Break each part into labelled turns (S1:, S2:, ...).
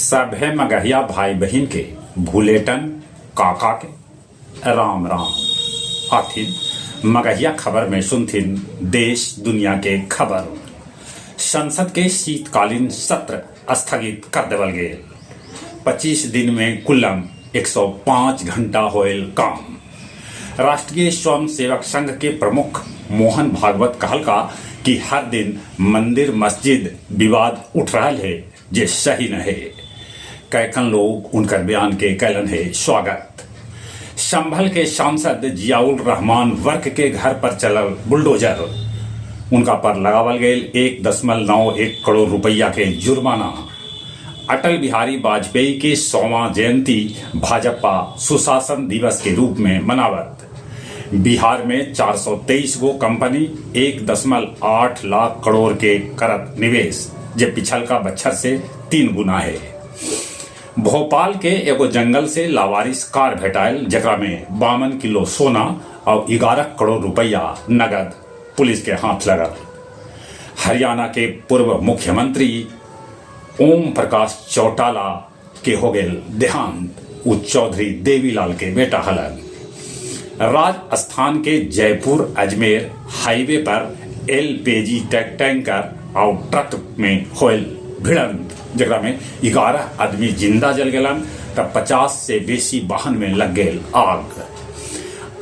S1: सभे मगहिया भाई बहिन के भुलेटन काका के राम राम। आथिन मगहिया खबर में सुनथिन देश दुनिया के खबर। संसद के शीतकालीन सत्र स्थगित कर देवल गेल। 25 दिन में कुल्लम 105 घंटा होयल काम। राष्ट्रीय स्वयं सेवक संघ के प्रमुख मोहन भागवत कहलका कि हर दिन मंदिर मस्जिद विवाद उठ रहल हे, जे सही न हे। कैकन लोग उनकर बयान के कैलन हे स्वागत। संभल के सांसद जियाउल रहमान वर्क के घर पर चलल बुलडोजर। उनका पर लगावल गेल 1.91 करोड़ रुपया के जुर्माना। अटल बिहारी वाजपेयी के 100वां जयंती भाजपा सुशासन दिवस के रूप में मनावत। बिहार में 423 गो कंपनी 1.8 लाख करोड़ के करत निवेश, जे पिछलका बच्छर से 3 गुना हे। भोपाल के एगो जंगल से लावारिस कार भेटायल, जेकरा में 52 किलो सोना और 11 करोड़ रुपया नगद पुलिस के हाथ लगल। हरियाणा के पूर्व मुख्यमंत्री ओम प्रकाश चौटाला के हो गेल देहांत। उ चौधरी देवीलाल के बेटा हलन। राजस्थान के जयपुर अजमेर हाईवे पर एलपीजी टैंकर आउ ट्रक में होयल भिड़ंत, जेकरा में 11 आदमी जिंदा जल गेलन त 50 से बेसी वाहन में लग गेल आग।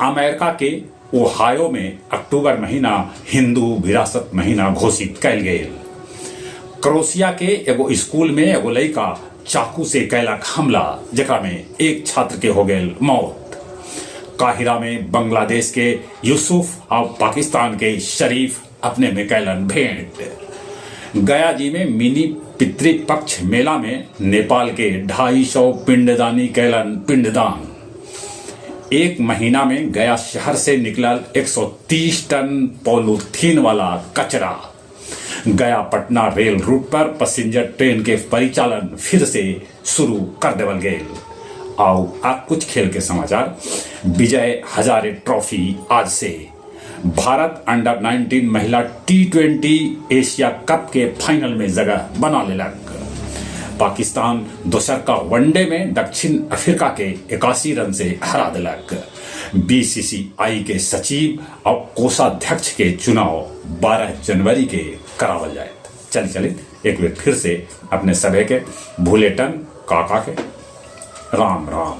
S1: अमेरिका के ओहायो में अक्टूबर महीना हिंदू विरासत महीना घोषित कैल गेल। क्रोशिया के एगो स्कूल में एगो लड़का चाकू से कैलक हमला, जेकरा में एक छात्र के हो गेल मौत। काहिरा में बांग्लादेश के यूसुफ और पाकिस्तान के शरीफ अपने में कैलन भेंट। गया जी में मिनी पितृपक्ष मेला में नेपाल के 250 पिंडदानी कैलन पिंडदान। एक महीना में गया शहर से निकलल 130 टन पॉलीथीन वाला कचरा। गया पटना रेल रूट पर पैसेंजर ट्रेन के परिचालन फिर से शुरू कर देवल गेल। आओ अब कुछ खेल के समाचार। विजय हजारे ट्रॉफी आज से। भारत अंडर 19 महिला टी20 एशिया कप के फाइनल में जगह बना लेलक। पाकिस्तान दोसर का वनडे में दक्षिण अफ्रीका के 81 रन से हरा दिलक। बीसीसीआई के सचिव और कोषाध्यक्ष के चुनाव 12 जनवरी के करावल जाए। चल चले एक बेर फिर से अपने सभे के भूलेटन काका के राम राम।